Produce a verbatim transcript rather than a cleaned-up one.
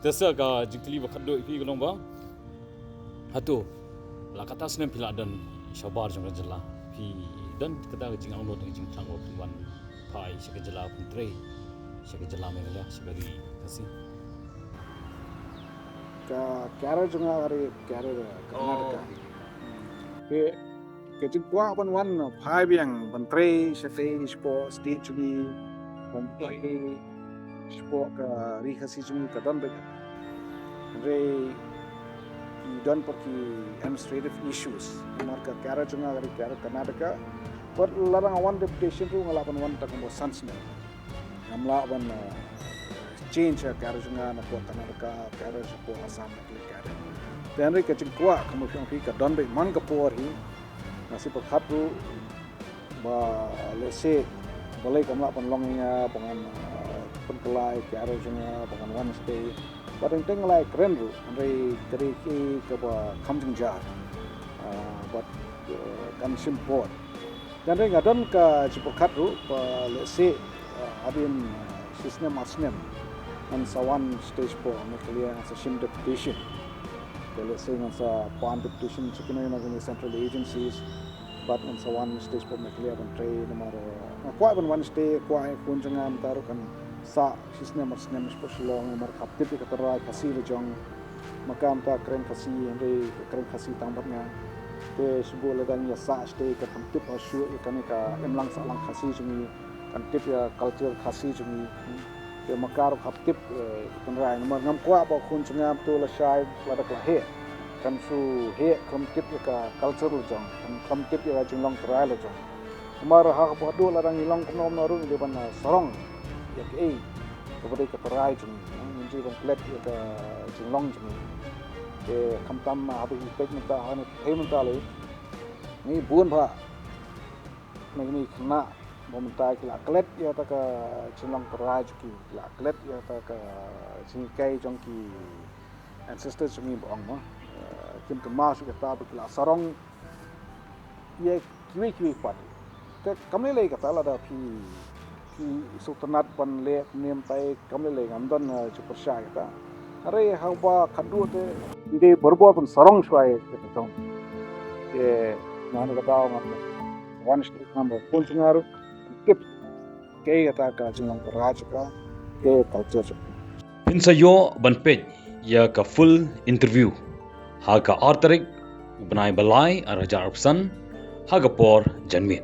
Te sa ka jingkylli ba khatduh ïa phi ka long ba, hato la katta snem phi la don shabar jong ka jylla, phi don kata ka jingangnud, ka jingthrang ba phin wan phai sha ka jylla, phin trei sha ka jylla Meghalaya, sha ka ri Khasi? Ka career jong nga ka ri career Karnataka. Te ka jingkwah ban wan phai biang ban trei shatei shapoh state jong ngi, ban trei shapoh ka ri Khasi jong ngi ka don beit. Hynrei ki don pat ki administrative issues. Namar ka career jong nga ka ri career Karnataka. Bad lada nga wan deputation ruh nga lah ban wan tang kumba san snem. Ngam lah ban, uh, change ka career jong nga napoh Karnataka, career shapoh Assam, na ka career. Te hynrei ka jingkwah kumba shong phi ka don beit man ka por hi. Nga shu pyrkhat ruh ba lehse balei kam lah ban long ïa nga ba ngan, uh, pynkylla ïa ka career jong nga ba ngan wan shatei. Bad teng teng nga la ïakren ruh, hynrei ka dei kaei kaba kham jynjar. Uh, bad, uh, kan shim por. Te hynrei nga don ka jingpyrkhat ruh ba lehse, uh, hadien, uh, shi snem ar snem ngan sa wan shatei shapoh Meghalaya, ngan sa shim deputation. Te lehse ngan sa pan deputation sha kino kino ki central agencies. Bad ngan sa wan shatei shapoh Meghalaya ban trei namar, uh, nga kwah ban wan shatei, kwah ïa ka khun jong nga mynta ruh kan sah shi snem ar snem shapoh Shillong, namar ka hap tip ïa ka tynrai Khasi la jong. Ma ka mynta kren Khasi, hynrei ka kren Khasi tang bad nga. Te shu buh lada ngi ïa sah shatei kan tip ha shuh ïa kane ka imlang sahlang Khasi jong ngi, kan tip ïa culture Khasi jong ngi. Te ma ka ruh ka hap tip, eh, ïa ka tynrai, namar ngam kwah ba u khun jong nga mynta u la shai lada ka la heh kan shu heh khlem tip ïa ka culture la jong, kan khlem tip ïa ka jinglong tynrai la jong. Namar ha kaba haduh lada ngi long kumno kumno ruh ngi dei ban, ah, sarong ïa kaei kaba dei ka tynrai jong ngi, ngin dei ban klet ïa ka jinglong jong ngi. Te khamtam, ah, haba ngi peit mynta ha kane ka pyrthei mynta lei, ngi bun bha na kine ki khynnah ba mynta ki la klet ïa kata ka jinglong tynrai jong ki, ki la klet ïa kata ka jinghikai jong ki ancestors jong ngi ba ong mo. Eh, kim kynmaw shuh ïa kata ba ki la sarong ïa kiwei kiwei pat. Te kam lei lei kata lada phi, phi sngewtynnat ban leh kumne mynta, kam lei lei, ngam don, eh, jingpyrshah kata. Hynrei haba khatduh te ngi dei barabor ban sarong shuwa ïa kata jong. Te nga na kata ngam wan shatei, namar khun jong nga ruh tip kaei kata ka jinglong tynrai jong ka, kaei ka culture jong ka. Phin sa ïoh ban peit ïa ka full interview ha ka ar tarik u bnai ba lai ar hajar arphew san ha ka por janmiet.